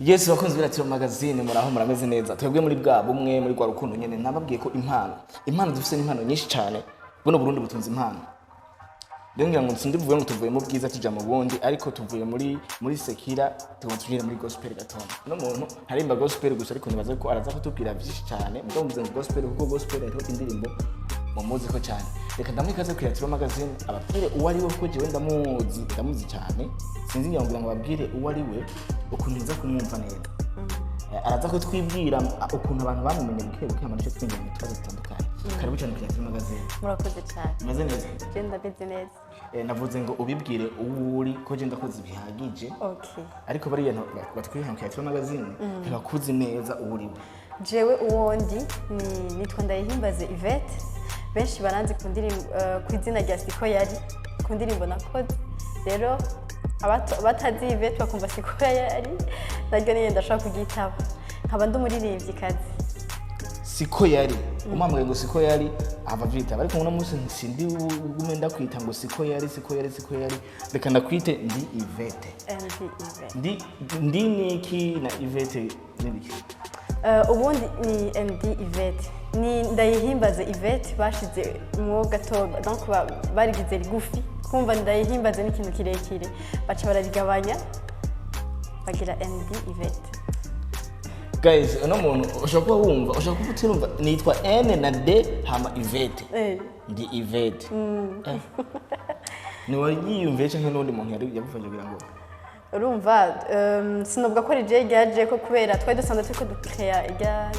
Yes, bakunzi b'Iratiro Magazine, muraho, murameze neza? Twebwe muri bwa bumwe, muri rwa rukundo nyene, nababwiye ko impano dufise n'impano nyinshi cyane. Buno Burundi butunze impano. Rero ngira ngo sindivuge ngo tuvuye mu bwiza tuja mu bundi, ariko tuvuye muri secular, tugomba tujire muri gospel gatondo. No muntu ntarimba gospel gusa, ariko nibaza ko araza kutubwira vyinshi cyane. Mugabo mvuze ngo gospel kuko gospel hariho indirimbo mumuzi ko cyane. Reka ndamuha ikaze ku Iratiro Magazine, ababwire uwo ari we, kuko jewe ndamuzi, ndamuzi cyane. Sinzi, ngira ngo ababwire uwo ari we, ukuntu nza kumwumva neza. Araza kutwibwira ukuntu abantu bamumenye buke buke, hama duce twinjira mu tubazo dutandukanye. Karibu cyane ku Iratiro Magazine. Murakoze cyane. Umeze neza? Je ndameze neza. Navuze ngo ubibwire uwo uri, ko je ndakuzi bihagije, ariko bariya batwiha ku Iratiro Magazine ntibakuzi neza uwo uri we. Jewe uwo ndi ni nitwa Ndayihimbaze Yvette. Benshi baranzi ku ndirimbo, ku izina rya Siko Yari, ku ndirimbo nakoze. Rero abatazi Yvette bakumva Siko Yari, naryo nyine ndashobora kuryitaba. Nkaba ndi umuririmvyikazi. Siko Yari, umuhamagaye ngo Siko Yari ava avyitaba, ariko uno munsi sindi bugume ndakwita ngo Siko Yari, Siko Yari, Siko Yari. Reka ndakwite Ndi Yvette. Ndi Yvette. Ndi niki na Yvette nibiki? Ubundi ni ND Yvette, ni Ndayihimbaze Yvette bashize mwo gato, donc barigize rigufi. Kumva Ndayihimbaze ni ikintu kirekire, baca bararigabanya bagira ND Yvette. Guys, uno muntu ushobora kuba wumva, ushobora kuba utirumva, nitwa N na D hama Yvette. Ndi Yvette. Ni wayiyumviye canke n'undi muntu yari yagufashe kugira ngo? Urumva, sinovuga ko ari je ryaje ko, kubera twari dusanzwe turiko ducrea irya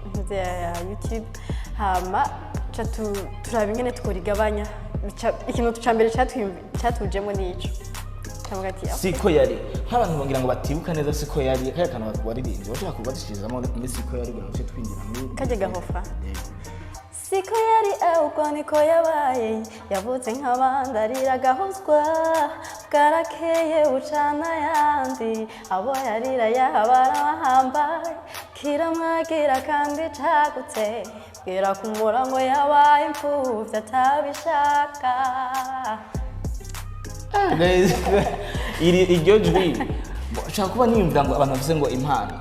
ntuze ya YouTube, hama ca turaba ingene tworigabanya. Ikintu ca mbere catujemwo nico. Cavuga ati: "Ah, Siko Yari, nk'abantu bagira ngo batibuka neza Siko Yari, kaya kantu waririmbye, washaka kubadushyirizamo muri Siko Yari kugira ngo tuce twinjira muri Karya gahofa. Yego. Siko yari, ahubwo niko yabaye. Yavutse nk'abandi, arira agahozwa, bwarakeye bucana ayandi. Abo yarira yabarabahamba, kiramwagira kandi cagutse, bwira ku murango yabaye imfuvyi atabishaka. Guys, iri iryo jwi nshaka kuba niyumvira ngo abantu bavuze ngo impano.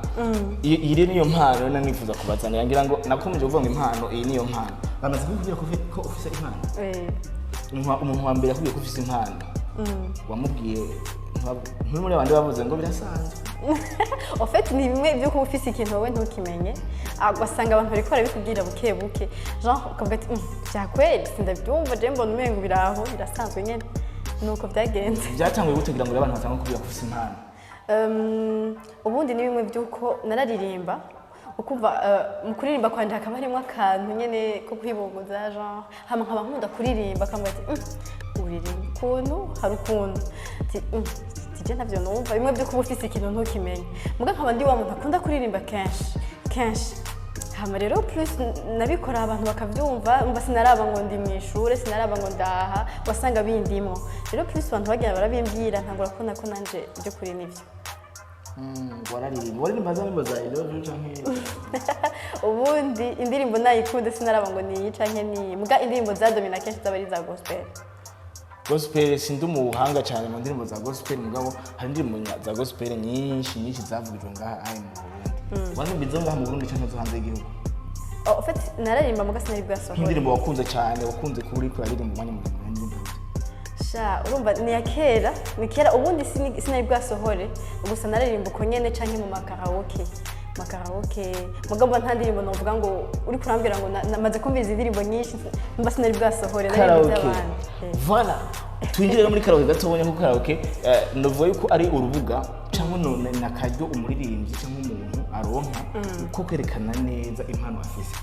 Iyi niyo mpano rero nifuza kubazanira. Ngira ngo nakomeje kuvuga ngo impano, iyi niyo mpano. Bamaze kukubwira ko ufise impano? Eh. Umuntu wa mbere yakubwiye ko ufise impano, wamubwiye nturi muri abandi bavuze ngo birasanzwe? En fait, ni bimwe byo kuba ufise ikintu wowe ntukimenye. Ah, ugasanga abantu bariko barabikubwira buke buke, genre ukavuga ati: Vyakweri sindabyumva, je mbona umengo biraho birasanzwe nyene." Nuko byagenze. Byatanguye gute kugira ngo abantu batange kubwira ko ufise impano? Ubundi ni bimwe by'uko nararirimba, ukumva mu kuririmba kwanje hakaba harimo akantu nyene ko kwibongoza, genre hama nkaba nkunda kuririmba, akavuga ati: Uririmba ukuntu, hari ukuntu." Ati: Ati je ntavyo numva." Bimwe byo kuba ufise ikintu ntukimenye. Muga nkaba ndi wa muntu akunda kuririmba kenshi kenshi. Hama rero plus nabikora, abantu bakavyumva. Umva, sinaraba ngo ndi mu ishure, sinaraba ngo ndaha, wasanga bindimwo. Rero plus abantu bagenda barabimbwira, ntangura kubona ko nanje by'ukuri nivyo. Wararirimba, waririmba za ndirimbo za I love you canke? Ubundi indirimbo nayikunde, sinaraba ngo niyi canke niyi. Muga indirimbo zadomina kenshi zaba ari za gospel. Gospel, sindi umuhanga cyane mu ndirimbo za gospel, mugabo hari indirimbo za gospel nyinshi nyinshi zavugijwe ngaha ayi mu Burundi. Waririmba izo ngaha mu Burundi canke zo hanze y'igihugu? Oh, en fait nararirimba, muga sinari bwasohore. Nk'indirimbo wakunze cyane, wakunze kuba uriko uraririmba umwanya muremure, indirimbo gute? Sha, urumva ni ya kera, ni kera. Ubundi sinari bwasohore, gusa nararirimba uko nyene canke mu makaraoke, makaraoke. Mugabo nta ndirimbo novuga ngo uri kurambwira ngo namaze kumviriza indirimbo nyinshi, mba sinari bwasohore, naririmba Karaoke. iby'abandi. Voilà, twinjire rero muri karaoke gatonya, kuko karaoke novuga yuko ari urubuga cyangwa na karyo umuririmbyi cyangwa umuntu aronka ko kwerekana neza impano afise.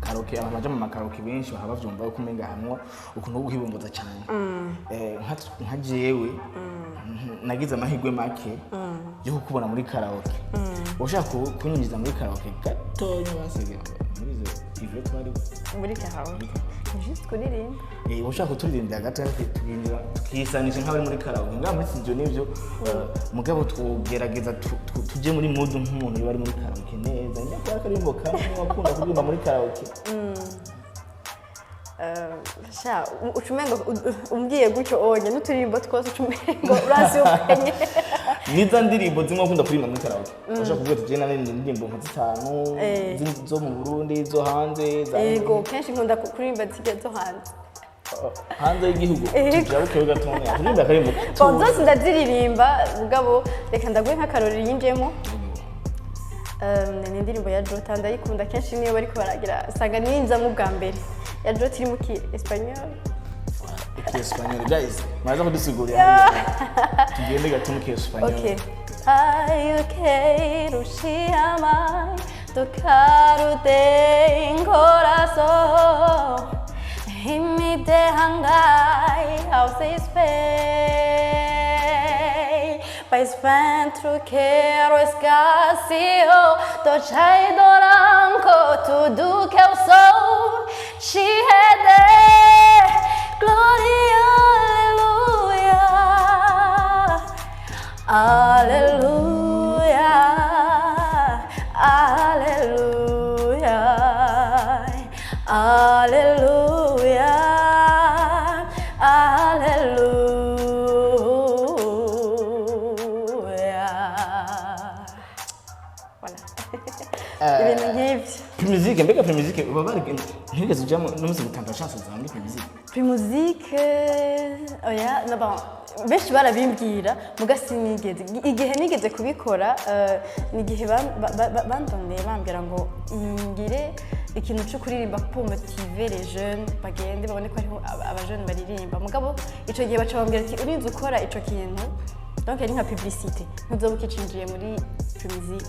Karaoke, abantu baja mu makaraoke benshi baba bavyumva yuko umenga hamwe ukuntu wo guhibomboza cyane. Nka jewe nagize amahirwe make yo kukubona muri karaoke. Ushaka kunyinjiza muri karaoke gatonya, basigaye muri izo ivyo twari Muri karaoke ni juste kuririmba. Ushaka kuturirimbira gato, tukinjira tukisanisha nk'abari muri karaoke ngaha muri studio nivyo. Mugabo tugerageza tuje muri mood nk'umuntu iyo ari muri karaoke neza. Njya kuba akaririmbo kamwe wakunda kuririmba muri karaoke. Sha, uca umengo umbwiye gutyo onye n'uturirimbo twose, uca umengo urazi ukenye. Niza ndirimbo zimwe ukunda kuririmba muri karaoke, ushobora kuvuga ati je nari indirimbo nka zitanu zo mu Burundi, zo hanze, za Yego, kenshi nkunda kuririmba zirya zo hanze. Hanze y'igihugu? Yego. Tujabukeho gatonya, turirimba akarimbo gato. Bon, zose ndaziririmba, mugabo reka ndaguhe nk'akarori yinjemo. Ni indirimbo ya Jota, ndayikunda. Kenshi niyo bariko baragira usanga ninzamo ubwa mbere, ya Jota iri mu ki espagnol. Kiespanyol, guys, muraza kudusigurira hariya. Tugende gato mu Kiespanyol. Ok. Ay, eu quero te amar, tocar o teu coração e me derramar aos seus pés. Mas dentro quero esquecer, tô te adorando, tudo que eu sou, te render. Glória, aleluia. Aleluia, aleluia, aleluia, aleluia. Voilà. Ibintu nk'ibyo. Primusic, mbega Primusic baba bari ntigeze ujyamo n'umunsi gutanga chance zawe muri Primusic? Primusic, oya, no, bon, benshi barabimbwira muga sinigeze. Igihe nigeze kubikora ni igihe bandondeye bambwira ngo ngire ikintu cyo kuririmba pour motiver les jeunes, bagende babone ko hariho abajeunes baririmba. Mugabo ico gihe baca bambwira ati urinze ukora ico kintu, donc ari nka publicité, ntuzoba ukicinjiye muri Primusic,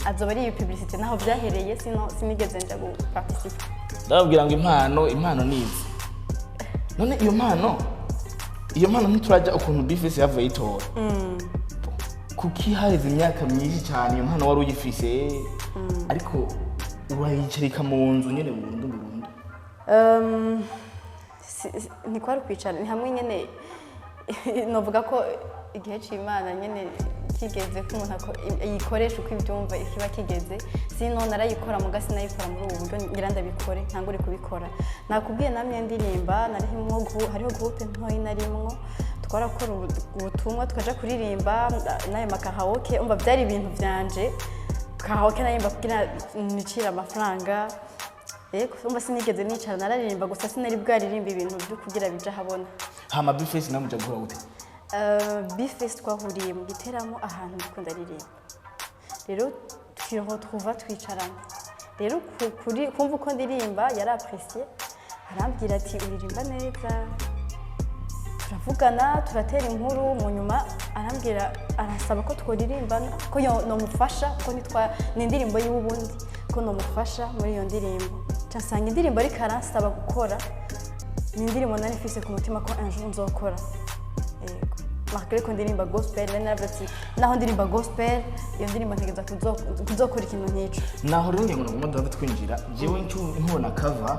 azoba ari iyo publicité. Naho byahereye, sino sinigeze nja guparticiper. Ndababwira ngo impano ni izi. None iyo mpano ntiturajya ukuntu B Face yavuye yitora, kuki haheze imyaka myinshi cyane iyo mpano wari uyifise, ariko urayicarika mu nzu nyine burundu burundu? Ntikwari kwicara, ni hamwe nyene novuga ko igihe c'Imana nyene kigeze ko umuntu yikoresha uko ibyumva ikiba kigeze. Sino narayikora, muga sinayikora muri ubu buryo ngira ndabikore ntangure kubikora. Nakubwiye namye ndirimba, narihimwo hariho groupe ntoyi narimwo, twarakora ubutumwa, tukaja kuririmba n'ayo makaraoke. Umva, byari ibintu vyanje, karaoke naririmba kugira nicire amafaranga. Yego, umva, sinigeze nicara, nararirimba gusa, sinari bwaririmba ibintu byo kugira bija habona. Hama B Face nawe muja guhura gute? B Face twahuriye mu giteramo ahantu ndiko ndaririmba, rero twiretrouva twicarana. Rero kumva uko ndirimba yari apprécié, arambwira ati uririmba neza. Turavugana, turatera inkuru, mu nyuma arambwira, arasaba ko tworirimbana, ko nomufasha, ko nitwa ni indirimbo yiwe ubundi, ko nomufasha muri iyo ndirimbo. Nca nsanga indirimbo ariko aransaba gukora ni indirimbo nari mfise ku mutima ko un jour nzokora. Yego, malgré ko ndirimba gospel, nari naravuze ati naho ndirimba gospel, iyo ndirimbo ntegereza kuzokora ikintu nk'ico. Naho rero ngira ngo nagomba duhave twinjira. Jewe nkubona cover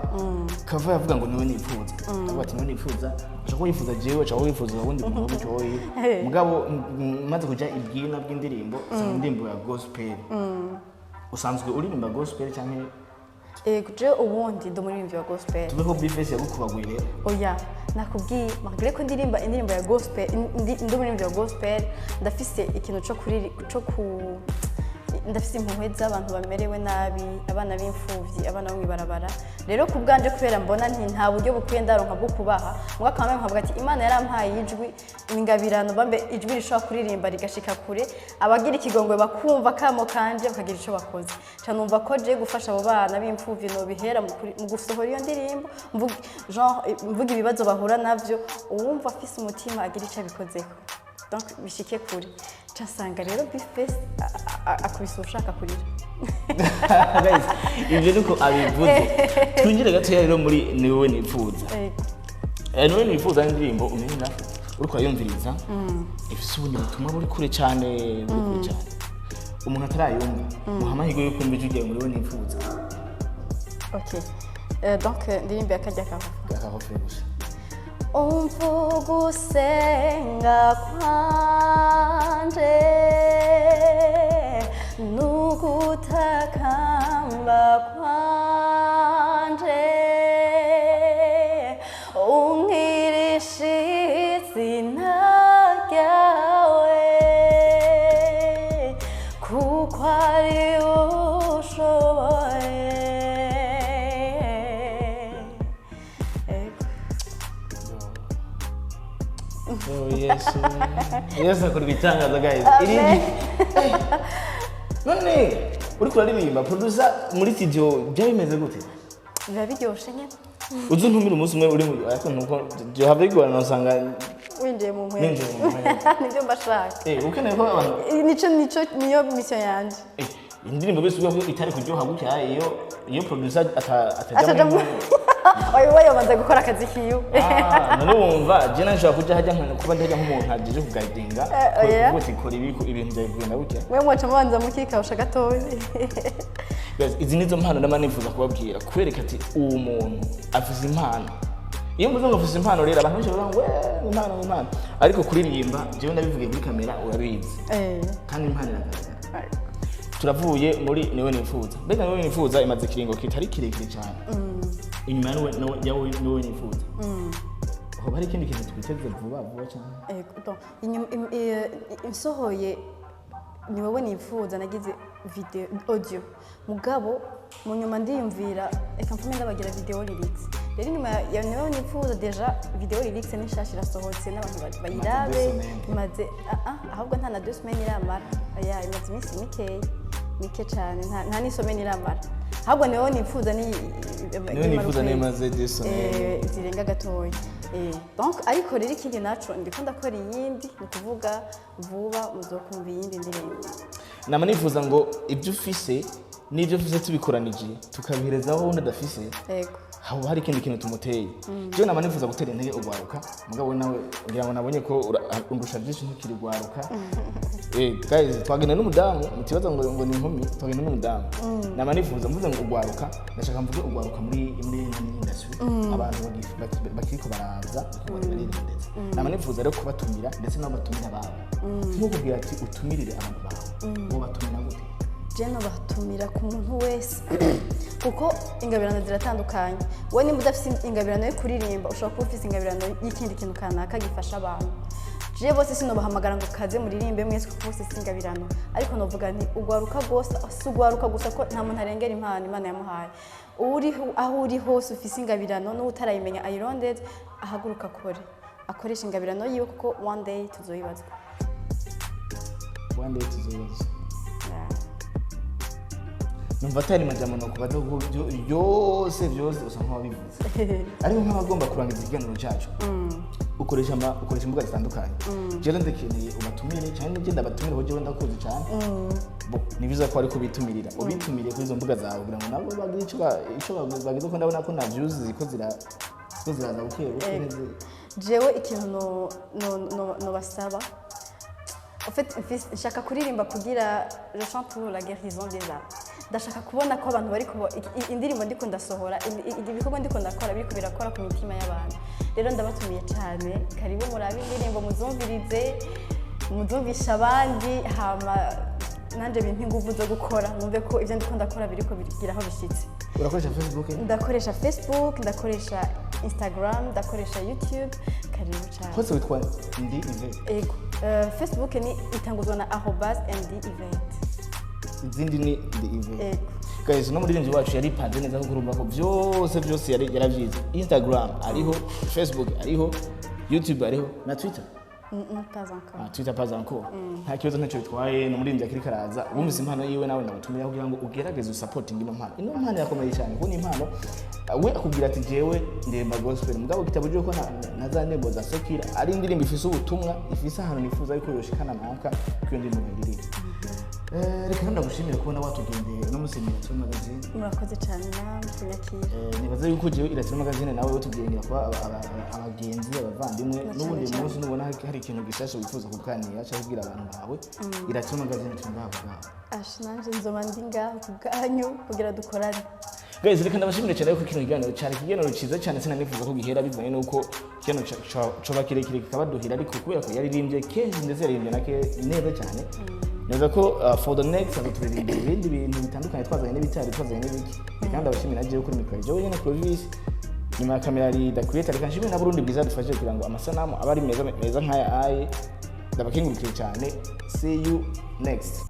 yavuga ngo niwe nifuza, ndavuga ati niwe nifuza, ashaka ko yifuza jewe, ashaka ko yifuza ubundi muntu gutyo wowe. Mugabo maze kuja ibwina bw'indirimbo, usanga indirimbo ya gospel. Usanzwe uririmba gospel canke? Yego, jewe ubundi ndi umuririmbyi wa gospel. Tuve ko B Face yagukubaguye rero. Oya, nakubwiye, malgré ko ndirimba indirimbo ya gospel, ndi umuririmbyi wa gospel, ndafise ikintu co kuriri co ku ndafise impuhwe z'abantu bamerewe nabi, abana b'imfuvyi, abana bo mw'ibarabara. Rero ku bwanje, kubera mbona nti nta buryo bukwiye ndaronka bwo kubaha, muga kamwe nkavuga ati Imana yarampaye ijwi, ingabirano bambe, ijwi rishobora kuririmba rigashika kure, abagira ikigongwe bakumva kamo kanje bakagira ico bakoze. Ca numva ko je gufasha abo bana b'imfuvyi nobihera mu gusohora iyo ndirimbo, genre mvuga ibibazo bahura navyo, uwumva afise umutima agira ico abikozeko, donc bishike kure. Ca nsanga rero B Face akubise ushaka kurira. Guys, ibyo nuko abivuze. Twinjire gatoya rero muri niwe nifuza. Yego. Niwe nifuza ni indirimbo umenga uriko urayumviriza ifise ubundi butumwa buri kure cyane, buri kure cyane. Umuntu atarayumva, muha amahirwe yo kumva ijwi ryawe muri we nifuza. Ok. Donc ndirimbo ya kajya kavuga. Akahofe gusa. Umva ugusenga kwanje n'ugutakamba kwanje, unkirishe izina ryawe. Oh, Yesu, Yesu akora ibitangaza, guys. Amen. Irindi. None uriko uraririmba, producer muri studio, byari bimeze gute? Biba biryoshe nyine. Uzi untumira umunsi umwe uri mu, ariko nuko byohava bigorana, usanga Winjiye mu nkweto. Ninjiye mu nkweto. Nibyo mbashaka. Ukeneye ko abantu Nico niyo mission yanje. Indirimbo bisubiye ko itari kuryoha gutya iyo producer ataja Ataja muri Oya, we yobanza gukora akazi kiwe. Ah, none wumva je nawe nshobora kuja hajya kuba ndajya nk'umuntu ajeje kuguidinga, Oya. kuvuga uti kora ibi, ibintu byawe kugenda gutya. Mwe mwaca mubanza mukikawusha gatoya. Guys, izi nizo mpano ndama nifuza kubabwira, kubereka ati uwo muntu afise impano. Iyo mvuze ngo afise impano rero, abantu benshi bavuga ngo impano, impano, ariko kuririmba jewe ndabivugiye kuri kamera, urabizi, kandi impano iragaragara. Turavuye muri Niwe Nifuza. Mbega Niwe Nifuza imaze ikiringo kitari kirekire cyane. Inyuma ya Niwe Niwe Nifuza hoba hari ikindi kintu twiteze vuba vuba cyane? Ego, donc, nsohoye Ni Wowe Nifuza, nagize video audio, mugabo mu nyuma ndiyumvira reka mfume ndabagira video lyrics. Rero inyuma ya Ni Wowe Nifuza, déjà video lyrics ni nshasha, irasohotse n'abantu bayirabe. Deux semaines. Imaze, ahubwo nta na 2 semaines iramara. Oya, imaze iminsi mikeyi, mike cyane, nta n'isemaine iramara. Ahubwo Ni Wowe Nifuza ni Niwe Nifuza niyo imaze 2 semaines. Zirenga gatoya. Donc ariko rero ikindi naco ndiko ndakora iyindi, ni ukuvuga vuba muzokumva iyindi ndirimbo. Nama nifuza ngo ibyo ufise n'ibyo ufise tubikoranije, tukabiherezaho wundi adafise, haba hari ikindi kintu tumuteye. Jewe nama nifuza gutera intege ugwaruka, mugabo nawe ngira ngo nabonye ko undusha byinshi, ntukiri ugwaruka. Guys, twagenda n'umudamu, mutibaza ngo ni inkumi, twagenda n'umudamu. Nama nifuza, mvuze ngo ugwaruka, ndashaka mvuge ugwaruka muri industry, abantu bakiriko baraza, bariko baririmba. Ndetse nama nifuza rero kubatumira, ndetse nabo batumira ababo, nk'ukubwira ati utumirire abantu bawe, bo batumira gute? Je nobatumira ku muntu wese, kuko ingabirano ziratandukanye. Wowe nimba udafise ingabirano yo kuririmba, ushobora kuba ufise ingabirano y'ikindi kintu kanaka gifasha abantu. Je bose sinobahamagara ngo kaze muririmbe mwese, kuko bose si ingabirano, ariko novuga nti ugwaruka rwose, si ugwaruka gusa, ko nta muntu arengera impano Imana yamuhaye. Uri aho uri hose ufise ingabirano, n'utarayimenya ayirondeze, ahaguruka akore, akoresha ingabirano yiwe, kuko one day tuzoyibazwa. One day tuzoyibazwa. Yeah. Numva atari majambo nokubaza, kuko byose byose usa nk'uwabivuze. Ariko nk'abagomba kurangiza ikiganiro cyacu, ukoresha imbuga zitandukanye. Jewe ndakeneye ubatumire cyane, nibyo ndabatumire kuko jewe ndakuzi cyane. Bo ni byiza ko ariko bitumirira, ubitumire kuri izo mbuga zawe kugira ngo nabo bagire ico bagize, ko ndabona ko na views ziko ziraza buke buke. Jewe ikintu no basaba, en fait, nshaka kuririmba kugira, je chante pour la guérison des âmes. Ndashaka kubona ko abantu bari kubo indirimbo ndiko ndasohora, ibikorwa ndiko ndakora biriko birakora ku mitima y'abantu. Rero ndabatumiye cyane, karibu murabe indirimbo, muzumvirize, muzumvishe abandi, hama nanje bimpa inguvu zo gukora, numve ko ibyo ndiko ndakora biriko bigira aho bishitse. Urakoresha Facebook? Ndakoresha Facebook, ndakoresha Instagram, ndakoresha YouTube. Karibu cyane. Hose witwa Ndi Yvette? Ego. Facebook ni itanguzwa na @NDYvette. Izindi ni Ndi Yvette? Ego. Guys, no muririmbyi wacu yaripanze neza, kuko urumva ko byose byose yari yaravyize. Instagram ariho, Facebook ariho, YouTube ariho, na Twitter? Pas encore. Ah, Twitter pas encore. Nta kibazo, ntacyo bitwaye, ni umuririmbyi akiri karaza. Wumvise impano yiwe, nawe ndagutumira kugira ngo ugerageze usupporting ino mpano. Ino mpano irakomeye cyane, kuko ni impano. We akubwira ati jewe ndemba gospel, mugabo kitabujije ko na za ndirimbo za secular ari indirimbo ifise ubutumwa, ifise ahantu nifuza yuko yoshikana naka ko iyo ndirimbo nkayiririmba. Reka rero ndagushimire kubona watugendeye uno munsi mu Iratiro Magazine. Murakoze cyane namwe kunyakira. Nibaza yuko jewe Iratiro Magazine nawe watugendera kuba abagenzi, abavandimwe. Na N'ubundi cyane. munsi nubona hari ikintu gishasha wifuza kuganira cyangwa kubwira abantu bawe, Iratiro Magazine turi ngaha kubwawe. Asha, nanje nzoba ndi ngaho ku bwanyu kugira dukorane. Guys, reka ndabashimire cyane yuko kino kiganiro cyari ikiganiro cyiza cyane. Sinanifuza ko gihera, bivanye n'uko ikiganiro coba kirekire kikabaduhira, ariko kubera ko yaririmbye kenshi, ndetse yaririmbye na neza cyane neza ko for the next azoturirimbira ibindi bintu bitandukanye, twazanye n'ibitari, twazanye n'ibiki. Reka ndabashimira jewe kuri mikoro, jewe nyene Clovis, nyuma ya kamera ari The Creator. Reka nshimire na Burundi Bwiza dufashije kugira ngo amasanamu abe ari meza meza nk'aya aye. Ndabakengurukiye cyane. See you next.